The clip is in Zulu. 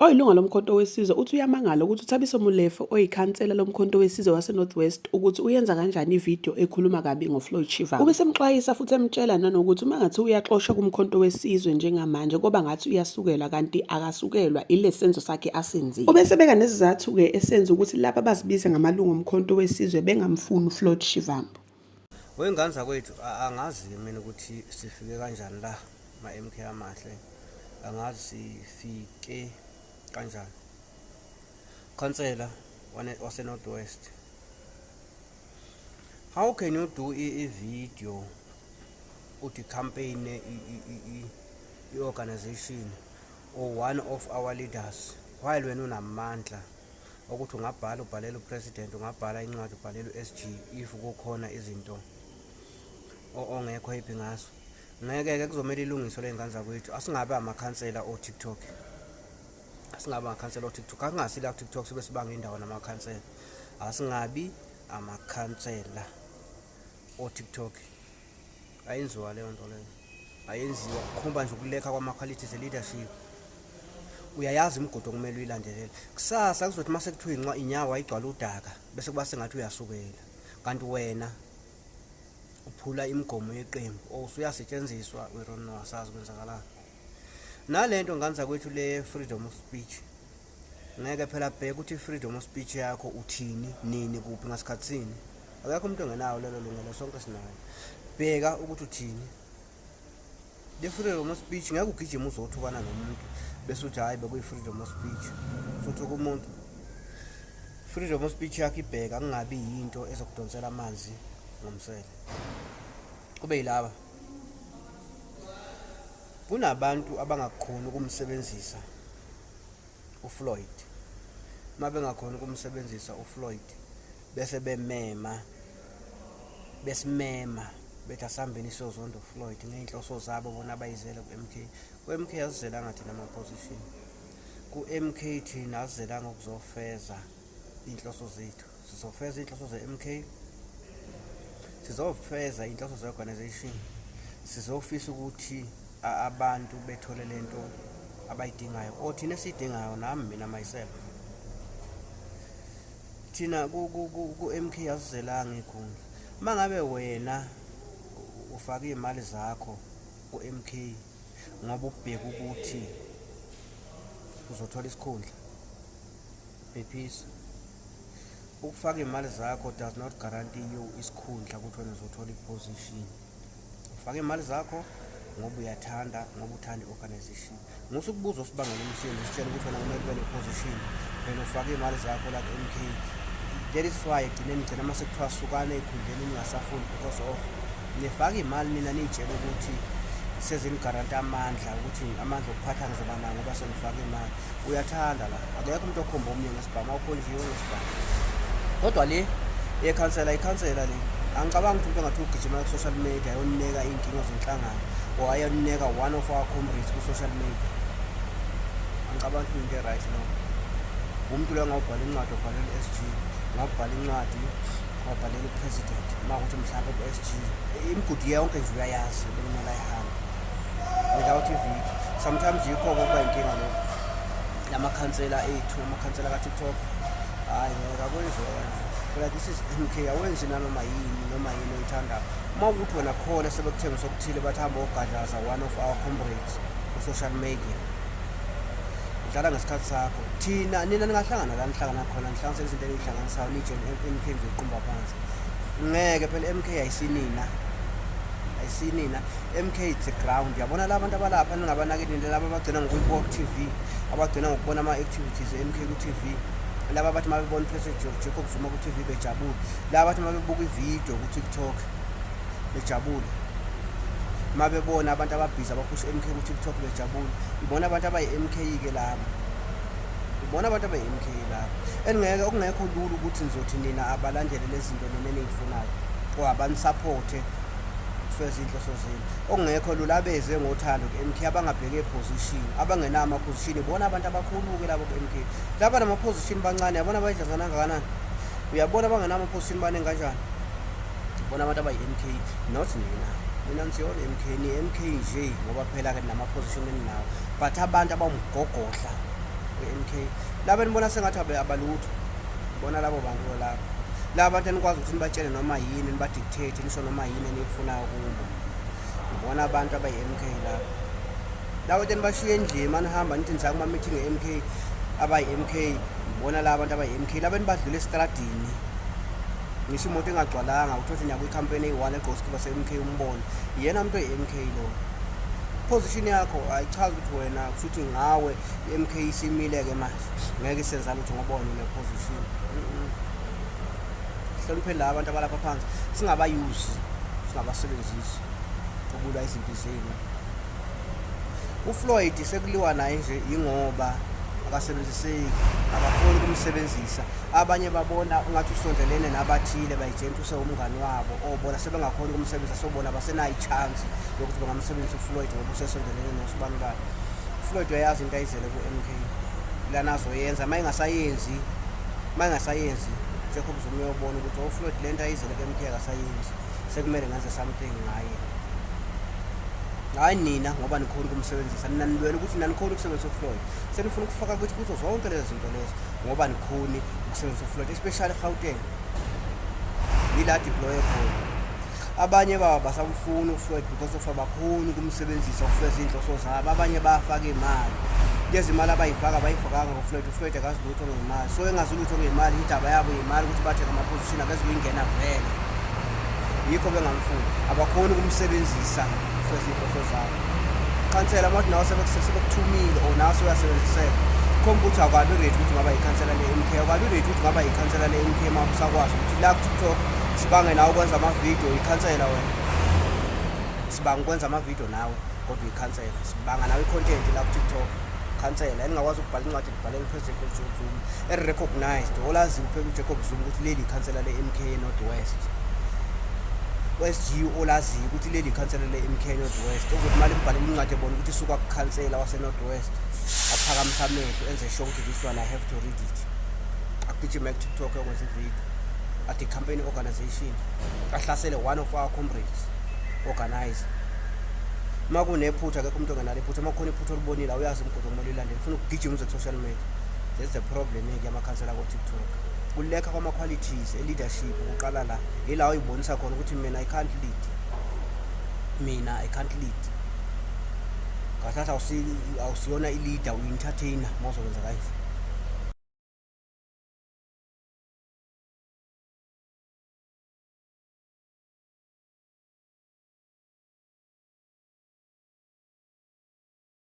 Oyilunga loMkhonto weSizwe uthi uyamangala ukuthi uThabiso Molefe oyikhansela loMkhonto weSizwe waseNorth West ukuthi uyenza kanjani ividiyo ekhuluma kabi ngoFloyd Shivambu. Ubesemxwayisa futhi emtshela nanokuthi uma ngathi uyaxoshwa kuMkhonto weSizwe njengamanje koba ngathi uyasukelwa kanti akasukelwa ile senzo sakhe asenzile. Ubesebeka nesizathu-ke esenza ukuthi laba abazibiza ngamalungu oMkhonto weSizwe bengamfuni uFloyd Shivambu. Wengane zakwethu, angazi mina ukuthi sifike kanjani la ma-MK amahle, angazi sifike kanjani. Khansela wase-North West, how can you do i-video uthi campaign i-organization or one of our leaders while wena unamandla okuthi ungabhala ubhalele upresident, ungabhala incwadi ubhalele u-SG if kukhona izinto ongekho happy ngazo? Ngeke-ke, kuzomele ilungiswe le ngane zakwethu. Asingabe amakhansela o-TikTok, asingabe amakhansela o-TikTok, akungasi la ku-TikTok sibe sibanga indawo namakhansela. Asingabi amakhansela o-TikTok, ayenziwa leyo nto leyo, ayenziwa. Kukhomba nje ukulekha kwama-qualities e-leadership. Uyayazi imigudu okumele uyilandelele. Kusasa kuzothi uma sekuthiwa inqwa inyawo ayigcwala udaka, bese kuba sengathi uyasukela, kanti wena uphula imigomo yeqembu or usuyasetshenziswa. We don't know, asazi kwenzakalani nalento, ngane zakwethu, le freedom of speech. Ngeke phela, bheka ukuthi i-freedom of speech yakho uthini, nini, kuphi, ngasikhathini. Akekho umuntu ongenawo lelo lungelo, sonke sinayo. Bheka ukuthi uthini le freedom of speech. Ngeke ugijime uzothukana nomuntu bese uthi hhayi, bekuyi-freedom of speech. Usuthuka umuntu. Freedom of speech yakho ibheka kungabi yinto ezokudonsela amanzi ngomsele. Kube yilaba kunabantu abangakhoni ukumsebenzisa uFloyd. Uma bengakhona ukumsebenzisa uFloyd, bese bemema, besimema, bethi asihambeni siyozonda uFloyd ngey'nhloso zabo bona abayizele ku-MK. Ku-MK asizelanga thina ama-position. Ku-MK thina asizelanga ukuzofeza iy'nhloso zethu. Sizofeza iy'nhloso ze-MK, sizofeza iy'nhloso ze-organization, sizofisa ukuthi abantu bethole lento abayidingayo or thina esiyidingayo, nami mina myself. Thina ku-MK asizelanga ikhundla. Uma ngabe wena ufake iy'mali zakho ku-MK ngoba ubheka ukuthi uzothola isikhundla, phephisa. Ukufaka iy'mali zakho does not guarantee you isikhundla, ukuthi wena uzothola i-position. Ufake iy'mali zakho ngoba uyathanda, ngoba uthanda i-organization. Musa ukubuza osibangela umsindo, sitshela ukuthi wena kumele ube ne-position, phela ufake iy'mali zakho la ku-MK. That is why egcineni gcina uma sekuthiwa sukane ey'khundleni ningasafuni, because of nifake iy'mali nina niy'tshela ukuthi sezinigaranta amandla, ukuthi amandla okuphatha ngizoba nawo ngoba sengifake imali. Uyathanda la, akekho umuntu okhomba omunye ngesibhamu, awukhonjiwe ngesibhamu. Kodwa le yekhansela, ikhansela le, angicabangi ukuthi umuntu engathi ugijima ku-social media ayoneka iy'nkinga zenhlangano or ayoneka one of our comrades ku-social media. Angicabangi ukuthi kuyinto e-right lo. Umuntu lo angawubhala incwadi, wabhalela i-SG, ngawubhala incwadi, wabhalela u-president, uma kuthi mhlawumbe ku-SG imigudu yonke nje uyayazi bekumele ayihambe without ividiyo. Sometimes yikho-ke okuba inkinga lokho lamakhansela ethu, amakhansela ka-TikTok. Hhayi, ngeke, akwenziwa kanje phela. This is MK, awenzi nanoma yini, noma yini oyithandayo. Uma ukuthi wena khona sebekuthengisa okuthile, bathi hamba ogadlaza one of our comrades ku-social media, udlala ngesikhathi sakho. Thina, nina ningahlangana la nihlangana khona, nihlanganisele izinto eniyihlanganisayo, niyitshele MK nizoyiqumba phansi. Ngeke phela, MK ayisinina, ayisinina. MK, it's a ground. Uyabona la bantu abalapha ningabanakeli, laba abagcina ngokuyibuka ku-TV, abagcina ngokubona ama-activities e-MK ku-TV, laba abathi uma bebona uPresident Jacob Zuma ku-TV bejabule, laba abathi uma bebuka ividiyo ku-TikTok bejabule, uma bebona abantu ababhizi abaphusha MK ku-TikTok bejabule, ibona abantu abayi-MK-ke labo, ibona abantu abayi-MK labo. Engeke okungekho lula ukuthi nizothi nina abalandele lezi zinto nina eniyifunayo or abanisapothe ukufeza iy'nhloso zenu. Okungekho lula, abeze ngothando ku-MK, abangabheki e-position, abangenawo ama-position, ibona abantu abakhulu-ke labo ku-MK. Laba nama-position bancane, yabona bayidlazana kangakanani. Uyabona abangenawo ama-position baningi kanjani? Ibona abantu abayi-MK, not nina. Nina nisiyona MK, ni-MK nje ngoba phela-ke nama-position eninawo, but abantu abawumgogodla we-MK. Laba enibona sengathi abalutho, bona labo bantu labo. Laba bantu enikwazi ukuthi nibatshele noma yini, niba-dictate, nisho noma yini eniyifunayo kubo. Ibona abantu abayi-MK labo. Labo bantu enibashiya endlini manihamba nithi nisaya kuma-meeting e-MK, abayi-MK, ibona laba bantu abayi-MK. Laba enibadlula esitradini, ngisho imoto engagcwalanga, uthole ukuthi niya kwi-campaign eyi-one egqoke isikipa se-MK umbone. Iyena umuntu oyi-MK lo. Position yakho ayichazi ukuthi wena kusho ukuthi ngawe i-MK isimile-ke manje, ngeke isenza lutho ngoba wena une-position. Hlonipheni laba bantu abalapha phansi, singabayuzi, singabasebenzisi ukulwa izimpi zenu. UFloyd sekuliwa naye nje yingoba akasebenziseki, abakhoni ukumsebenzisa. Abanye babona ungathi usondelene nabathile, bayitshela ukuthi usewumngani wabo, obona sebengakhoni ukumsebenzisa, sobona basenayo i-chance yokuthi bangamsebenzisa uFloyd ngoba usesondelene nosibani bani. UFloyd uyayazi into ayizele ku-MK lana azoyenza, uma engasayenzi, uma engasayenzi Jacob Zuma uyobona ukuthi uFloyd le nto ayizele ku-MK akasayenzi, sekumele ngenze something ngaye. Hhayi nina ngoba nikhona ukumsebenzisa, nina nilwela ukuthi nina nikhona ukusebenzisa uFloyd, senifuna ukufaka ukuthi kuzo zonke lezi zinto lezo ngoba nikhoni ukusebenzisa uFloyd, especially eGauteng yila deploye khona. Abanye baba basamfuna uFloyd because of abakhoni ukumsebenzisa ukufeza iy'nhloso zabo. Abanye bayafaka iy'mali, lezi imali abayifaka abayifakanga kuFloyd. UFloyd akazi lutho ngey'mali, so engazi lutho ngey'mali, indaba yabo yimali ukuthi bathenge ama-position akezukuyingena vele, yikho bengamfuni, abakhoni ukumsebenzisa ukufeza iy'nhloso zabo. Khansela uma nawe sebekuthumile or nawe sewuyasebenziseka, khomba ukuthi awukabi ready ukuthi ungaba yikhansela le-MK, awukabi ready ukuthi ungaba yikhansela le-MK uma usakwazi ukuthi la ku-TikTok sibange nawe ukwenza amavidiyo, uyikhansela wena, sibanga ukwenza amavidiyo nawe kodwa uyikhansela, sibanga nawe i-content la ku-TikTok, khansela elingakwazi ukubhala incwadi libhalele uPresident Jacob Zuma e-recognized olaziyo uphela uJacob Zuma ukuthi leli ikhansela le-MK North West, o-SG olaziyo ukuthi leli ikhansela le-MK North West, ozothi uma limbhalela incwadi ebona ukuthi isuka kukhansela wase-North West, aphakamisa amehlo enze sure ukuthi this one I have to read it, agijime ku-TikTok ekwenza ividiyo athi campaign organization, ahlasele one of our comrades organizer. Uma kunephutha, akekho umuntu ongenalo iphutha. Uma kukhona iphutha olibonile, awuyazi umgodo okumele uyilandele, ufuna ukugijima uze ku-social media. That's the problem-ke yamakhansela ko-TikTok, kulekha kwama-qualities e-leadership kuqala la, yila uyibonisa khona ukuthi mina I can't lead, mina I can't lead. Kahle kahle awusiyona i-leader, uyi-entertainer uma uzokwenza kanje.